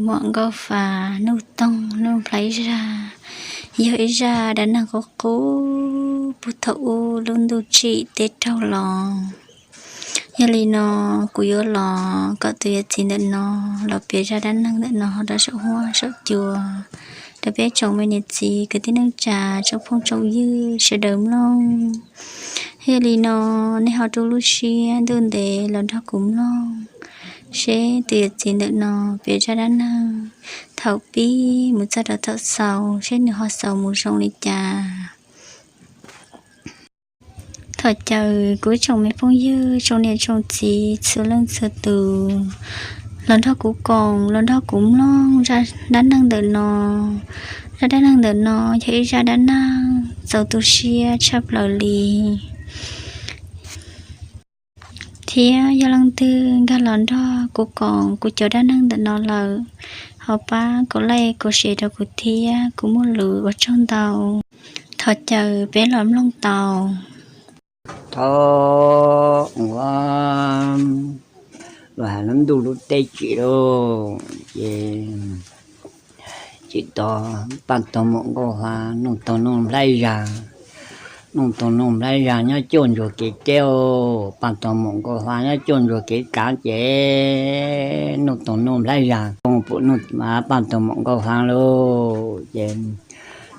Muam Nkauj Fas Nuj Toog Nuj Nplhaib Zag yog ib zaj dab neeg qub qub puag thaum ub lub ntuj tsim teb raug los. Yog li no, kuv yuav los kom tus yawm txiv ntawm no los piav zaj dab neeg ntawm no rau saum huab saum cua rau peb tsoom me niam txiv kwv tij neej tsa tsoom phooj tsoom ywg sawv daws mloog. Yog li no, nej ho rub lub siab ntuj ntev los nrog kuv mloog seb tus yawm txiv ntawm no piav zaj dab neeg thaum pib mus txog rau thaum xaus seb nws ho xaus mus zoo li cas. Thov caw kuv tsoom me phooj ywg tsoom niam tsoom txiv txhua leej txhua tus los nrog kuv koom los nrog kuv mloog zaj dab neeg ntawm no. Zaj dab neeg ntawm no yog ib zaj dab neeg txaus tu siab tshaj plaws li. Thiab yog leej twg nkag los nrog kuv koom kuv cov dab neeg ntawm no lawm, ho pab kuv like kuv share rau kuv thiab, kuv muaj lus ua tsaug ntau. Thov caw peb los mloog tau. Thaum ub, los hais lub ntuj lub teb tsim lauj, ces tsim tau Paj Toog Muam Nkauj Fas, Nuj Toog Nuj Nplhaib Zag. Nuj Toog Nuj Nplhaib Zag nyob cuaj ntsuag kev teb, Paj Toog Muam Nkauj Fas nyob cuaj ntsuag kev kav ces Nuj Toog Nuj Nplhaib Zag pum Nuj, Paj Toog Muam Nkauj Fas lauj. Ces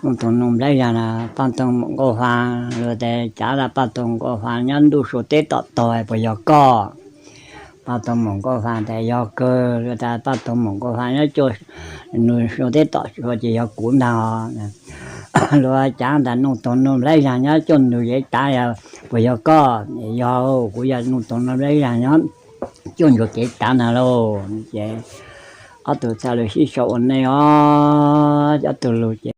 Nuj Toog Nuj Nplhaib Zag na, Paj Toog Muam Nkauj Fas lawv tias cav tas Paj Toog Muam Nkauj Fas nyob ntuj suav teb tom tog puas yog koj? Paj Toog Muam Nkauj Fas tias yog kawg. Lawv tias Paj Toog Muam Nkauj Fas nyob cuaj, nws suav teb tom suav ces yog kuv ntag. Lawv cav tas Nuj Toog Nuj Nplhaib Zag nyob cuaj ntsuag kev kav, puas yog koj? Yog, kuv yog Nuj Toog Nuj Nplhaib Zag nyob cuaj ntsuag kev kav ntag lauj. Ces ob tug txhaj li sib sau ua neej os, ob tug lus ces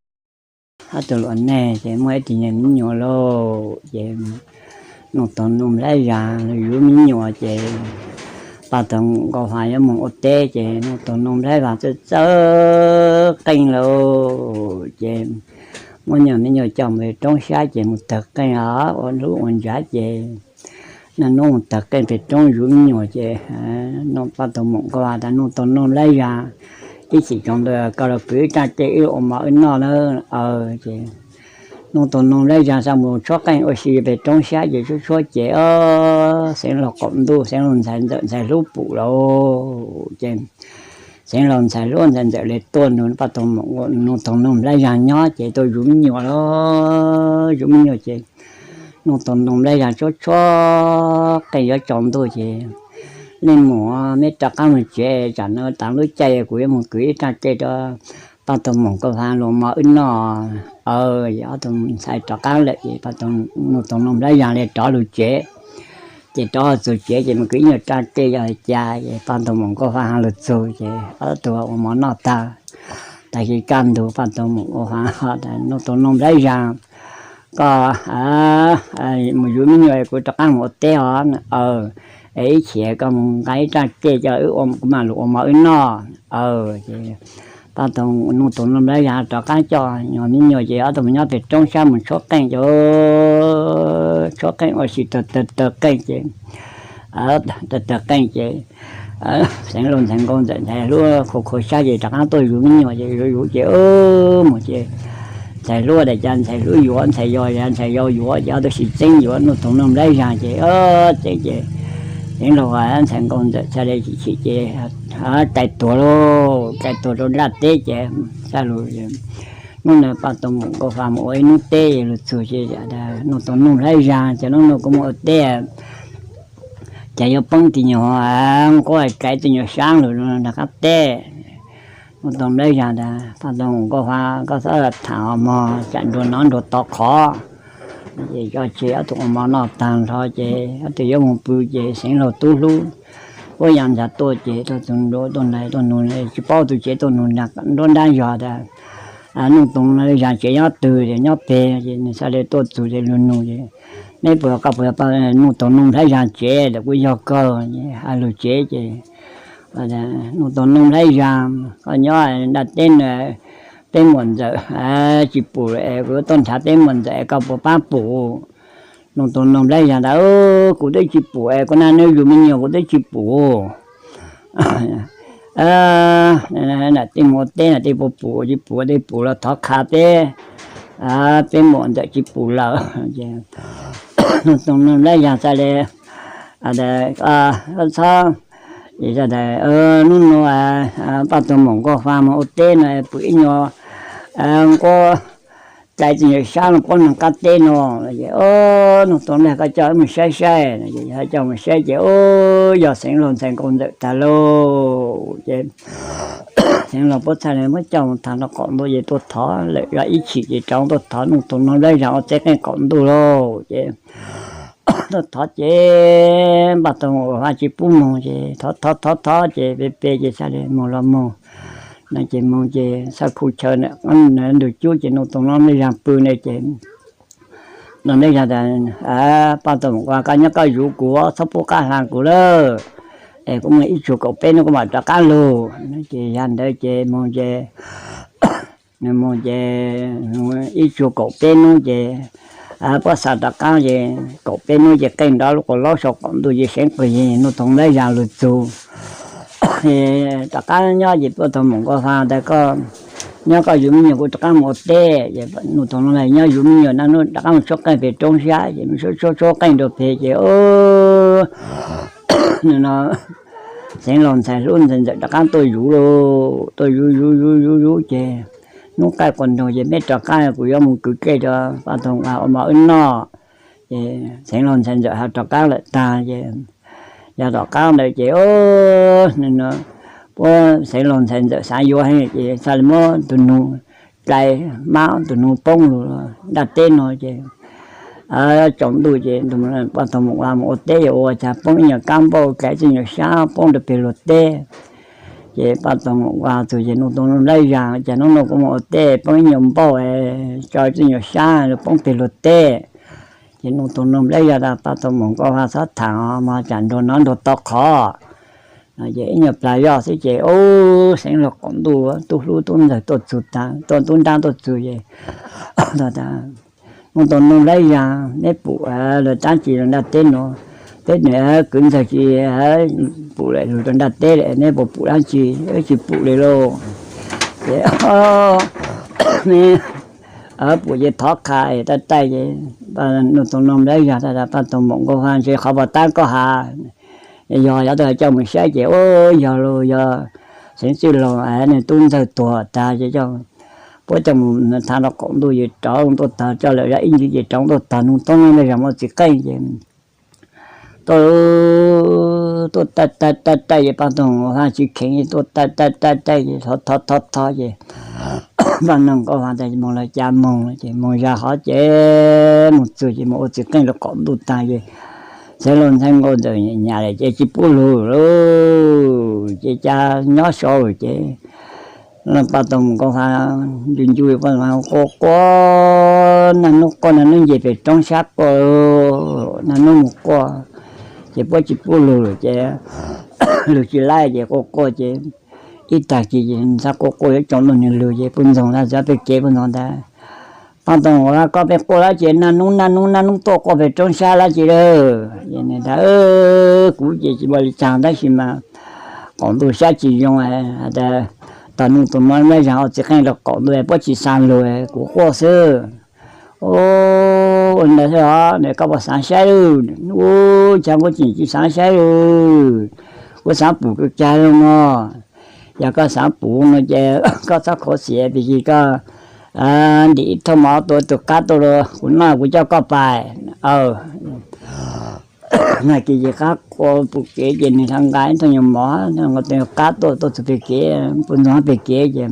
ob tug lus ua neej ces muaj ib tug me nyuam lauj. Ces Nuj Toog Nuj Nplhaib Zag yuav me nyuam ces Paj Toog Muam Nkauj Fas yuav mus ua teb ces Nuj Toog Nuj Nplhaib Zag txawj txawj qeej lauj. Ces muaj nyuam me nyuam coj mus roob siab ces mus tawg qeej os, ua hlub ua ntsav ces naj nub mus tawg qeej pem roob yuav me nyuam ces Paj Toog Muam Nkauj Fas tas Nuj Toog Nuj Nplhaib Zag, ib chim tsaus ntuj koj los kwv ib raj cej wb ua mov wb noj na. Ces Nuj Toog Nuj Nplhaib Zag xa mus tshuab qeej ua si pem roob siab ces tshuab tshuab ces Xeev Laus qaum ntuj, Xeev Laus ntxhais ntxawm ntxhais hlub pum lauj. Ces Xeev Laus ntxhais hlub ntxhais ntxawm li tuaj nrog Paj Toog Muam, Nuj Toog Nuj Nplhaib Zag nyob ces tuaj yuav me nyuam lauj. Yuav me nyuam ces Nuj Toog Nuj Nplhaib Zag tshuab tshuab qeej yuav tsaus ntuj ces, nej mus, nej rov qab mus tsev, tsam no tag lub caij kuv yuav mus kwv ib raj cej rau Paj Toog Muam Nkauj Fas los mov wb noj. Ces ob tug ntxhais rov qab lawm ces Nuj Toog Nuj Nplhaib Zag li rov lug tsev. Ces rov txug tsev ces mus kwv ib nyuag raj cej yog li cas ces Paj Toog Muam Nkauj Fas lug txug ces ob tug ua mov noj tag. Tag kis kaj ntug Paj Toog Muam Nkauj Fas, Nuj Toog Nuj Nplhaib Zag, koj mus yuav me nyuam kuv rov qab mus ua teb os. Es ib chim koj mus nqa ib raj cej coj kuv mam lug ua mov wb noj. Ces Paj Toog, Nuj Toog Nuj Nplhaib Zag rov qab coj me nyuam ces ob tug mus nyob pem roob sab mus tshuab qeej ces tshuab qeej ua si tawg tawg qeej ces, tawg tawg qeej ces Xeev Laus ntxhais nkauj ntxawm ntxhais hlub khua khua sab ces rov qab tuaj yuav me nyuam ces yuav yuav ces mus ces ntxhais hlub tias cas ntxhais hlub yuav, ntxhais yau, ntxhais yau yuav ces ob tug sib txeeb yuav Nuj Toog Nuj Nplhaib Zag ces txeeb ces Xeev Laus ntxhais nkauj ntxawm txhaj li chim chim ces kais tuag lauj, kais tuag rau nraj teb ces txhaj lug. Hnub no Paj Toog Muam Nkauj Fas mus ua ib hnub teb lug txug ces Nuj Toog Nuj Nplhaib Zag ces hnub no kuv mus ua teb ces yuav poob tis nyuag nquab kais tis nyuag sab lug nrog qab teb. Nuj Toog Nplhaib Zag tas Paj Toog Muam Nkauj Fas, koj txhob tham mog, tsam nruas no nruas tod qhov. Ces tso tseg ob tug ua mov noj tag nrho ces ob tug yuav mus pw ces Xeev Laus tub hlub puab yam ntxhais tuaj ces tuaj txug nruab tuaj nraim tuaj nug tsis paub tus tsev tuaj nug nruab nrab zog tas Nuj Toog Nplhaib Zag tsev nyob twg ces nyob peg ces nws txhaj li tuaj txug ces lug nug ces neb puas, koj puas yog Nuj Toog Nuj Nplhaib Zag tsev? Kuv yog kawg. Lug tsev ces Nuj Toog Nuj Nplhaib Zag, koj nyob nraj teb no peb muam ntxawm tsis pum es kuv tuaj nrhav peb muam ntxawm es koj puas pab pum? Nuj Toog Nuj Nplhaib Zag tas kuv twb tsis pum es kuv naj nub yug me nyuam kuv twb tsis pum. nam tij mus ua teb, nam tij puas pum tsis pum, tij pum los thov qha peb, peb muam ntxawm tsis pum lawm. Ces Nuj Toog Nuj Nplaib Zag txhais li, txhob, hnub no Paj Toog Moom Nkauj Fa mus ua teb no pw ib nyuag nquab dai txiv ntxawm sab no puab neeg qab teb no. Nuj Toog Nplaib Zag, koj coj wb mus saib saib. Coj mus saib ces yog Xeev Laus ntxhais Nkauj Ntxawm tag lauj. Ces Xeev Laus puab txhais li muab coj mus tham rau qaum ntuj ces tuaj thov lawm zog ib chim ces rov tuaj thov Nuj Toog Nuj Nplaib Zag ua txiv qeej qaum ntuj lauj. Ces tuaj thov ces Paj Toog Moom Nkauj Fa tsis pub moog ces thov thov thov thov ces pe pe ces txhais li moog los moog. No ces moog ces txhaj khu chaw ntug cub ces Nuj Toog Nuj Nplaib Zag pw na ces Nuj Nplaib Zag tas, Paj Toog Moom Nkauj Fa, koj nyob koj yuav kuv, txhob pub qab hla kuv lawm. Es kuv mus ib tsug kaum peb hnub kuv mam rov qab lug. Ces yog ntawd ces moog ces, moog ces ib tsug kaum peb hnub ces puab xa rov qab ces kaum peb hnub ces qeej nrov lub quas laub sau qaum ntuj ces seev qw yees Nuj Toog Nplaib Zag lug txug. Rov qab nyob ces Paj Toog Moom Nkauj Fa tas, koj nyob koj yuav me nyuam, kuv rov qab mus ua teb. Ces Nuj Toog Nuj Nplaib Zag nyob yuav me nyuam, rov qab mus tshuab qeej pem roob sab ces mus tshuab tshuab tshuab qeej rau pem ces no Xeev Laus ntxhais hlub ntxhais ntxawm rov qab tuaj yuav lauj. Tuaj yuav yuav yuav yuav yuav ces hnub qaij quas nraug ces meb rov qab, kuv yuav mus kwv dlej rau Paj Toog Moom Nkauj Fa ua mov wb noj. Ces Xeev Laus ntxhais ntxawm ho rov qab lawm tag ces, yog tom qab ntawd ces puab Xeev Laus ntxhais ntxawm xav yuav heev ces txhaj li muab tus nug dai, mab tus nug poob lug nraj teb no ces tsaus ntuj ces Paj Toog Moom Nkauj Fa mus ua teb yuav ua cas poob ib nyuag kab npauj dai txij nyuag sab poob rau peg luag teb. Ces Paj Toog Moom Nkauj Fa txug ces Nuj Toog Nuj Nplaib Zag, cas hnub no kuv mus ua teb poob ib nyuag npauj tso txij nyuag sab poob peg luag teb. Ces Nuj Toog Nuj Nplaib Zag tas, Paj Toog Moom Nkauj Fa, txhob tham mog, tsam nrug nov nrug tau qhov. Ces ib nyuag plag zoj xwb ces ub, Xeev Laus qaum ntuj tub hlub tub ntxawg tuaj txug tag, tuaj tub nrab tuaj txug ces Nuj Toog Nuj Nplaib Zag, neb pum lug dab tsi rau nraj teb no? Peb niam kwv ntxawg tsis pum lug rau nraj teb lawm, neb puas pum dab tsi? Wb tsis pum li lauj. Ces neb pum ces thov qha taij taij ces Nuj Toog Nuj Nplaib Zag tas, Paj Toog Moom Nkauj Fa, ntshe qhov pom tab koj has yog, yog tus coj mus saib ces ub, yog lauj, yog Xeev Txwj Laug nws tub ntxawg tuag tag ces puab coj mus tham rau qaum ntuj ces rov tuaj tag, coj lawm zog ib ncig ces rov tuaj tag, Nuj Toog Nplaib Zag mus ua txiv qeej ces tuaj, tuaj taij taij taij ces Paj Toog Moom Nkauj Fa tsis kheev, tuaj taij taij taij taij ces thov thov thov ces Paj Toog Moom Nkauj Fa tas moog lawm cas moog ces moog zag qhov ces moog txug ces moog ua txiv qeej rau qaum ntuj tag ces Xeev Laus ntxhais Nkauj Ntxawm nyam lawm ces tsis pub lug lauj. Ces cas nyob sau ces Paj Toog Moom Nkauj Fa ncu ncu, quaj quaj, naj nub quaj naj nub nce pem roob sab quaj, naj nub mus quaj ces puab tsis pub lug lawm ces lug tsis laib ces quaj quaj ces ib tag kis ces ntxhab quaj quaj yuav tsaus ntuj nws lug ces Puj Ntxoog txawm pem kev, Puj Ntxoog tas, Paj Toog Moom Nkauj Fa, koj pheej quaj dab tsi naj nub naj nub naj nub tuaj quaj pem roob sab dab tsi lawm? Ces nws tas, kuv ces tsis muaj li cas tab sis mas qaum ntuj sab tsis zoo, tas Nuj Toog Nuj Nplaib Zag ua txiv qeej rau qaum ntuj puab tsis xa lug, kuv quaj xwb. Ua ntawd xwb os, koj puas xav saib lawm? Ub, cas kuv tseem tsis xav saib lawm, kuv xav pum kawg kag li no. Yog koj xav pum no ces koj txhob khuv xim, tiam sis koj ntim ib thooj mov tua tus qab tuaj rau kuv noj, kuv coj koj pais. Nag kis ces qab qua pem kev ces nws tau nqa ib thooj nyuag mov, nqa tus qab tuaj, tuaj txug pem kev, Puj Ntxoog pem kev ces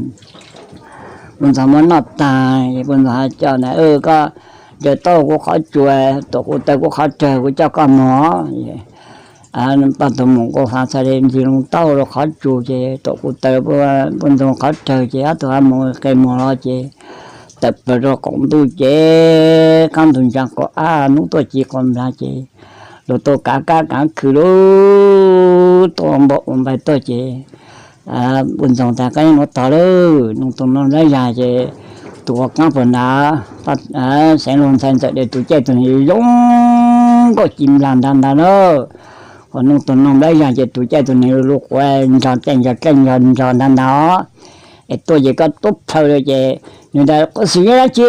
Puj Ntxoog muab noj tag ces Puj Ntxoog has coj ntag, koj ncaws taub hau kuv qhov tsua, tuam kuv taw kuv qhov rawg, kuv coj koj mus. Paj Toog Moom Nkauj Fa txhad li ntxig loo taub hau rau qhov tsua ces tuam kuv taw Puj Ntxoog qhov rawg ces ob tug ha mus qe muag los ces tawm plaws rau qaum ntuj ces qab ntug ntsa quas ab, nub tuaj ci quas nplag ces luag tuaj kav kab kav khw lub tuaj npau ua npai tuaj ces Puj Ntxoog tas, koj yeej ua tog lawm, Nuj Toog Nuj Nplaib Zag ces tus ua qaab puag nrad, Xeev Laus ntxhais ntxawm de tus caij tus zoo nkauj ci nplag nrad ntag na. Uas Nuj Toog Noog Nplhaib Zag ces tus caij tus neeg lug quav nrog caij nrog caij nrog nrog ntag ntag. Es tuaj ces koj tuab plhaw ces nws tas, Koj xwm yeej dab tsi?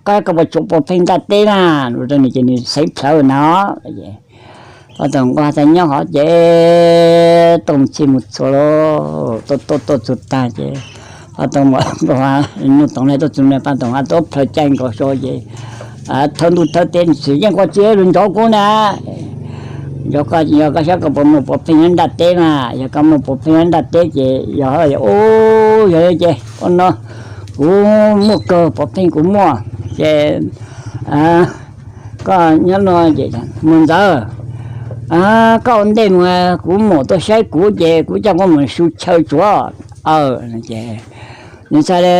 Koj puas tshuav puas pheej ntaj teb na? Lug rau nws ces nws xeev plhawv ntag. Paj Toog Nkauj Haav txawm nyob hov ces tooj txhij mus txhua lawm, tuaj tuaj tuaj txug tag ces Paj Toog Nkauj Haav, Nuj Toog Nplhaib tuaj txug na, Paj Toog Nkauj Haav tuab plhaw caij nkaus sau ces thawb ntuj thawb teb, Xwm yeej koj tsi lug nrov kuv na? Yog koj, yog koj saib koj puas muaj puas pheej nyob ntaj teb mas, yog koj muaj puas pheej nyob ntaj teb ces yog, yog, yog ces ua no, kuv muaj kawg, puas pheej kuv muaj ces koj nyob no ces mus ntawd, koj ua ntej mus, kuv muam tuaj saib kuv ces kuv coj koj mus su chaw tsuav. Aw, ces nws txhaj le,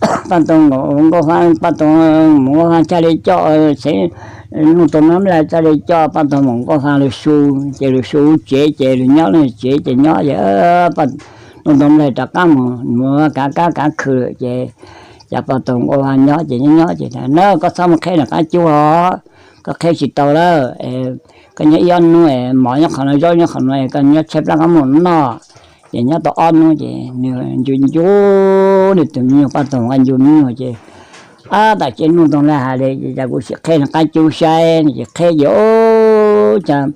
Paj Toog Nkauj Haav, Paj Toog Nkauj Haav txhaj le coj, Nuj Toog Noog Nplhaib Zag txhaj le coj Paj Toog Nkauj Haav lug su, ces lug su tsev ces lug nyob lub tsev ces nyob ces Nuj Toog Nplhaib Zag rov qab mus, mus kav kab kav khw lawm ces cas Paj Toog Nkauj Haav nyob ces nyob nyob ces, Na, koj txhob mus qheb nram qab cub os, koj qheb tsis tau lawm. Koj nyob ib ob hnub, mov nyob qhov no, zaub nyob qhov no, koj nyob tshaib plab koj mus noj. Ces nyob tau ob hnub ces nws ncu ncu nws tus me nyuam, Paj Toog Nkauj Haav ncu me nyuam ces, Ab, tam sim Nuj Toog Nplhaib Zag hais li ces cas kuv sim qheb nram qab cub saib. Nws ces qheb ces, Ub, cas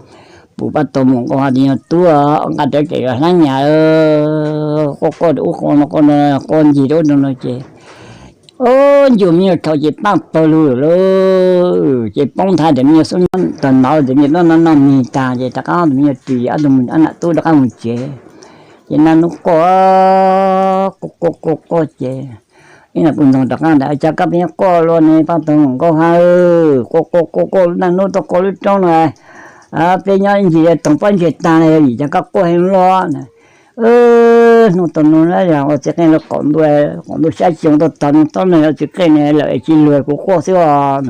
pum Paj Toog Nkauj Haav tus me nyuam tub nqa rawv tseem los hlab nyas, quaj quaj rau ub quaj no, quaj no, quaj ncig rau ub rau no ces, ub, ncu me nyuam dhau ces paaj pawg lug lawm lauj. Ces poob nthav ntawm me nyuam xub nyob tag, nov ntawm me nyuam noj noj noj mis tag ces rov qab tus me nyuam ris ob tug mus, ob nam tub rov qab mus tsev. Ces naj nub quaj quaj quaj quaj ces ib nam puj ntxoog rov qab ntawd, Cas koj pheej quaj luaj ne Paj Toog Nkauj Haav? Quaj quaj quaj quaj naj nub tuaj qua lub roob no, peb nyob ib ncig toog pob ntseg tag li, cas koj quaj heev luaj na? Nuj Toog Noog Nplhaib Zag ua txiv qeej lawm qaum ntua, qaum ntua sab xyoo tuaj tog nws tob neeg ua txiv qeej lawm es tsis luag kuv quaj xwb os.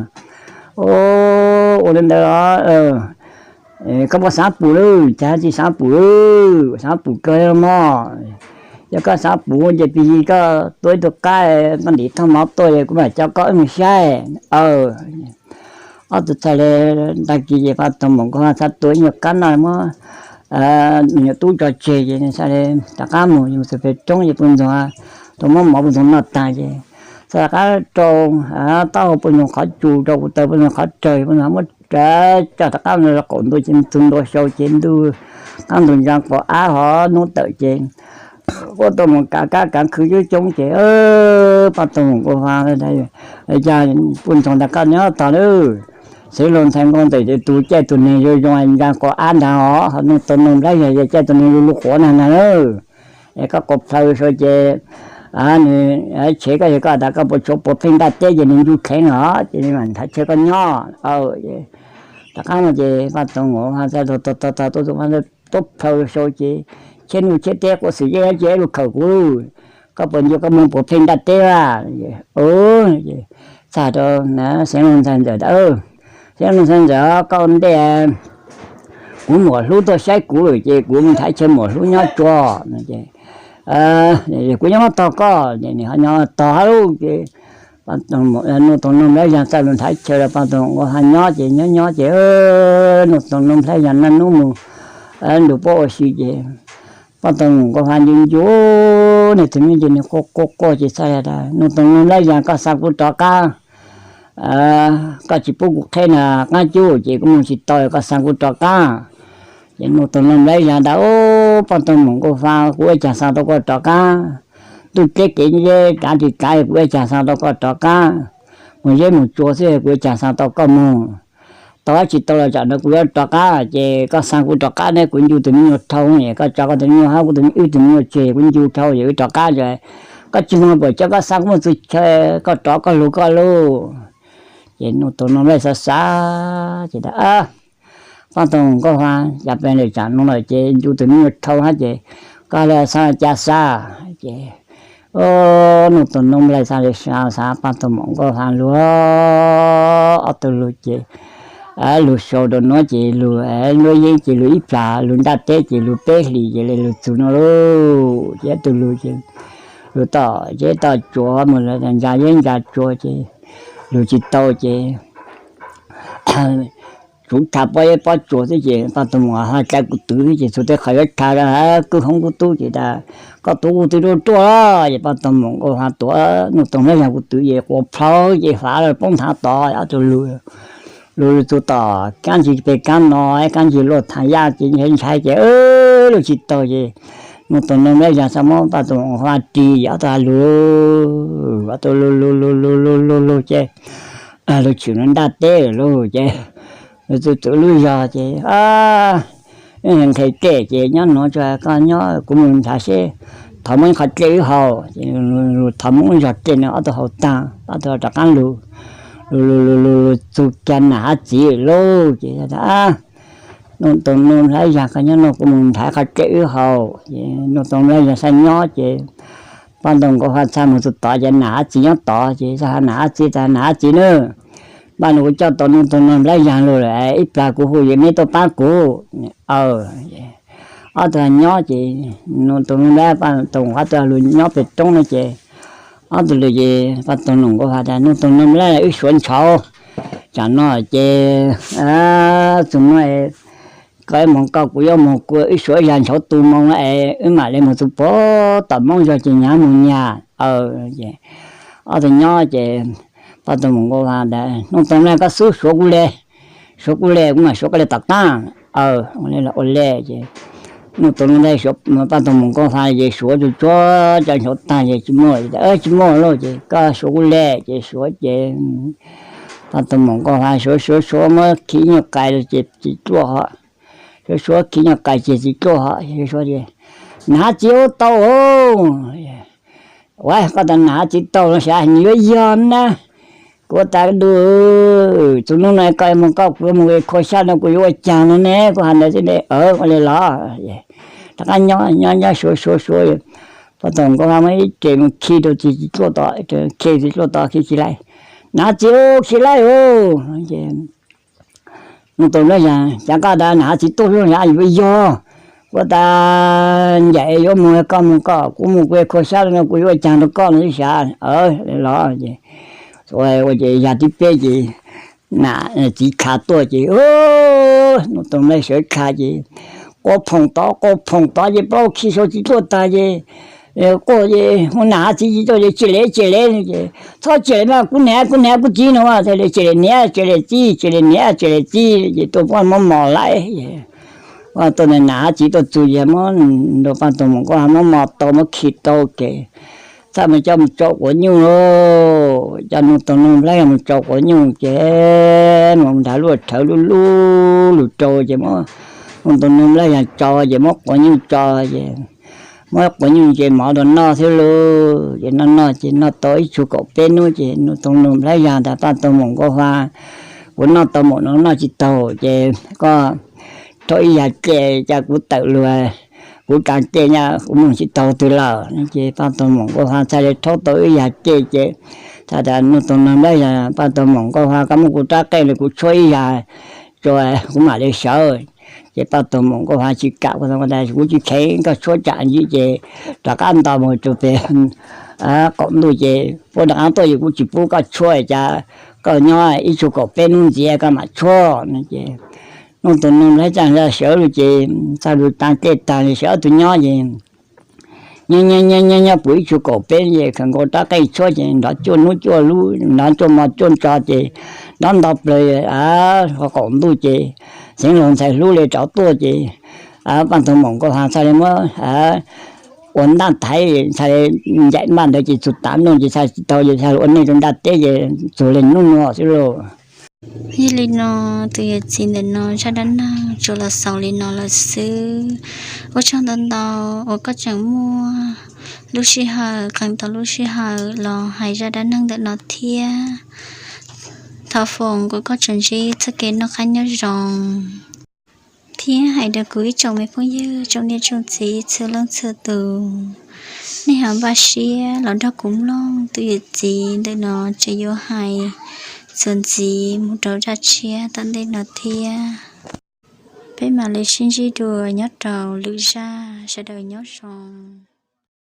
Ua li ntawd los koj puas xav pum lawm? Cas tsis xav pum lawm, xav pum kawg mog. Yog koj xav pum ces pig koj tua ib tug qaib, koj ntim thaj mov tuaj es kuv mam coj koj wb mus saib. Ob tug txhaj le, tag kis ces Paj Toog Nkauj Haav txhaj tua ib nyuag kab noj muab me nyuam tub tso tseg ces txhaj le rov qab mus, mus txug pem roob ces puj ntxoog tau muab mov puj ntxoog noj tag ces txhaj rov qab rau taub hau puj ntxoog qhov tsus, rau kuv taw puj ntxoog qhov rawg, puj ntxoog muab rawv coj rov qab los qaum ntua ces txug ntua xyoo ces ntuj, qaab ntug ntsa quas ab hov nub tawm ces quaj tuaj mus kav kab kav khw coob coob ces Paj Toog Nkauj Haav, Cas puj ntxoog tas koj nyob tog lawm? Xeev Laus ntxhais Nkauj Ntxawm ces tus caij tus neeg zoo zoo ntsa quas ab ntag os, ho Nuj Toog Noog Nplhaib Zag ces caij tus neeg zoo lug quav nag nag lawm. Es koj quas plhaw sau ces nws tshev koj, yog koj tas koj puas tshuav puas pheej ntaj teb ces nws ncu dheev os, ces nws mam nthav chaw koj nyob. Rov qab no ces Paj Toog Nkauj Haav txhaj tog tog tog tog tuaj tus tuab plhaw sau ces, Cheb nuj cheb teb quas xwm yeej dab tsi lug khawm kuv? Koj puas ncu koj muaj puas pheej ntaj teb a? Txhaj rau Xeev Laus ntxhais Ntxawm tas, Xeev Laus ntxhais Ntxawm, koj ua ntej kuv muam hlub tuaj saib kuv lawm ces kuv mus nthav chaw muam hlub nyob tsuas. Kuv nyob tog koj, nws ho nyob tog hab lauj. Ces Nuj Toog Noog Nplhaib Zag txhaj lug nthav chaw rau Paj Toog Nkauj Haav nyob ces nyob nyob ces Nuj Toog Noog Nplhaib Zag naj nub mus nrug puab ua si ces Paj Toog Nkauj Haav ncu ncu nws tus me nyuam ces nws quaj quaj quaj ces txhaj tas, Nuj Toog Noog Nplhaib Zag, koj xa kuv rov qab. Koj tsis pub kuv qheb nram qab cub ces kuv mus tsis tau, koj xa kuv rov qab. Ces Nuj Toog Noog Nplhaib Zag tas, Paj Toog Nkauj Haav, kuv ua cas xa tau koj rov qab? Ntuj teb kev ntseb kav ris kav, kuv ua cas xa tau koj rov qab? Mus zeb mus tsua xwb kuv ua cas xa tau koj mus? Tau dab tsi tau los tsam no kuv yuav rov qab, ces koj xa kuv rov qab ne, kuv ncu tus me nyuam dhau, koj tso koj tus me nyuam hab kuv tus me, wb tus me nyuam tseg, kuv ncu dhau es wb rov qab. Koj tsis mloog puas cov koj xa kuv mus txug chaw, koj rov koj lug koj lauj. Ces Nuj Toog Noog Nplhaib Zag xav xav ces tas, Paj Toog Nkauj Haav, cas peb lawm tsam no lawm ces ncu tus me nyuam dhau hab ces koj le xa cas xa? Ces Nuj Toog Noog Nplhaib Zag le xav xav, Paj Toog Nkauj Haav lug ob tug lug ces lug sau rau nuav ces lug luab yeeb ces lug ib plag, lug ntaj teb ces lug peb hlis ces le lug txug no lauj. Ces ob tug lug ces lug tom zeb tom tsua mus, ntsa zeb ntsa tsua ces lug tsis tau ces tsuv tshaj pob zeb pob tsuas xwb ces Paj Toog Mus Nkauj Hab tsa kuv twv xwb ces txhua tej qhov yuav tshaj kwj hoob kuv tub ces tas, koj tuav kuv twv ruaj ruaj. Ces Paj Toog Mus Nkauj Hab tuav Nuj Toog Nplhaib Yaj kuv twv ces quas plhaub ces fav los poob nthav tod, ob tug lug lug txug tom kab ntsis peg kab no, kab ntsis luaj thaj yaj ces ntshai ntshai ces lug tsis taug ces Nuj Toog Nplhaib Yaj xav muab Paj Toog Mus Nkauj Hab ris, ob tug lug, ob tug lug lug lug lug lug lug ces lug tshwm nram ntaj teb lug ces lug txug txug lub zog ces wb nqhes dlej ces nyob nuav tso, koj nyob kuv mus nrhav seb thov muab ib qho dlej wb haus. Ces thov muab ib zog dlej no ob tug haus taag, ob tug rov qaab lug lug lug lug lug txug kiag nam hab txiv lawm ces Nuj Toog Nplhaib Yaj, koj nyob nuav kuv mus nrhav qhov dlej wb haus. Ces Nuj Toog Nplhaib Yaj xav nyob ces Paj Toog Mus Nkauj Hab txhad mus txug tod ces nam hab txiv nyob tod ces txhad has nam hab txiv tas, nam hab txiv na, npaj no kuv coj tau Nuj Toog Nplhaib Yaj lug lawm, ib plag kuv hu ces neb tuaj pab kuv. Ob tug nyob ces Nuj Toog Nplhaib, Paj Toog Mus Nkauj Hab ob tug lug nyob peg roob no ces ob tug lug ces Paj Toog Mus Nkauj Hab tas, Nuj Toog Nplhaib, wb suav ntshauv tsam no ces txug nuav koj ib moog koj kuv ib moog kuv, wb suav ib zag ntshauv tu moo es wb mam le moog txug puag tom Moob Zog ces nyag moog nyag. Ob tug nyob ces Paj Toog Mus Nkauj Hab tas, Nuj Toog Nplhaib, koj xub suav kuv le, suav kuv le kuv mam suav koj le tom qaab. Ua le ces Nuj Toog Nplhaib, Paj Toog Mus Nkauj Hab ces suav tsuag tsuag cov ntshauv taag ces tsis muaj, tsis muaj lauj ces koj suav kuv le ces suav ces Paj Toog Mus Nkauj Hab suav suav suav muab khi nyuag qais ces txiv dluaj hov, suav suav khi nyuag qais ces txiv dluaj hov, suav ces, nam hab txiv tau. Ua koj tas nam hab txiv tau los sav nwg yuav yog na. Kuv tas du, txug nub no koj moog koj kuv moog khua xyab no kuv yuav ua caag no ne, kuv has ntawd xwb ne. Ua le los. Rov qaab nyob nyob nyob suav suav suav, Paj Toog Mus Nkauj Hab muab ib tes moog khi rau txiv dluaj tod, khi txiv dluaj tod khi tsis laib. Nam hab txiv, khi laib os. Nuj Toog Nplhaib Yaj, cas koj tas nam hab txiv tuaj lub na yuav yog, kuv tas ncaim yuav moog koj moog koj, kuv moog kuv khua xyab no kuv yuav ua caag rau koj no xwb sav. Los ces, ua ces yag tib peb ces nam txiv kha tuaj ces Nuj Toog Nplhaib sawv kha ces quas phoom tod quas phoom tod ces plaub khi sau txiv dluaj taag ces quaj ces hu nam hab txiv tsis tau ces cia le cia le ces txhob cia le mas kuv niam kuv niam kuv txiv no, cia le niam cia le txiv cia le niam cia le txiv ces tuaj muab mos laib. Tuaj nam hab txiv tuaj txug ces muab rau Paj Toog Mus Nkauj Hab muab mos tau muab khi tau ces txhad mus coj mus tsau quav nyuj lauj. Coj Nuj Toog Nplhaib Yaj mus tsau quav nyuj ces mus nrhav lub rhawv lub lub lug rau ces muab Nuj Toog Nplhaib Yaj tsau ces muab quav nyuj tso ces muab quav nyuj ces mov rau noj xwb lauj. Ces noj noj ces noj tau ib tsug kaum peb nub ces Nuj Toog Nplhaib Yaj tas, Paj Toog Mus Nkauj Hab, kuv noj tau maum no noj tsis taug ces koj rhaub ib yag dlej ca kuv tawm lug, kuv kaag dlej nyaj kuv moog tsis taug twg lawm. Ces Paj Toog Mus Nkauj Hab txhad le rhaub tau ib yag dlej ces txhad tas, Nuj Toog Nplhaib Yaj, Paj Toog Mus Nkauj Hab, koj muab kuv rab qeej le kuv tshuab ib yag tso kuv mam le sawv. Ces Paj Toog Mus Nkauj Hab tsis kam, kuv tas kuv tsis kheev koj tshuab tsam ntsis ces rov qab nto mus rau pem qaum ntuj ces puab rov qaab tuaj ces kuv tsis pub koj tshuab cas, koj nyob ib tsug kaum peb nub ntxiv koj mam tshuab no ces Nuj Toog Nplhaib Yaj txhad sawv lug ces txhad lug taag dlej taag sawv ob tug nyob ces nyob nyob nyob nyob puv ib tsug kaum peb ces khaws nkaus rab qeej tshuab ces nrov cuaj nub cuaj lub, nrov cuaj mo cuaj ntso ces nrov nto plawg qaum ntuj ces Xeev Laus ntxhais hlub le rov tuaj ces Paj Toog Mus Nkauj Hab txhad le muab ua ntaj thaiv txhad le ncaim npaj ntawd ces txug tav ntuj ces txhad tsis tau ces txhad ua neej rau ntaj teb ces txug le nub nuav xwb lauj. Yog li no, tus yawm txiv ntawm no zaj dab neeg tsuas los xaus li no lawm xwb. Ua tsaug ntau ntau uas koj tseem muaj lub sij hawm, qee tau lub sij hawm los hais zaj dab neeg ntawm no thiab. Thov foom kom koj tsuas ntsib txoj kev noj qab nyob zoo thiab hais rau kuv ib tsoom me phooj ywg tsoom niam tsoom txiv txhua leej txhua tus, nej ho npaj siab los nrog kuv mloog tus yawm txiv ntawm no tseem yuav hais txuas ntxiv mus rau zaj tshiab tom ntej no thiab. Peb mam li sib ntsib dua nyob rau lwm zaj, sawv daws nyob zoo.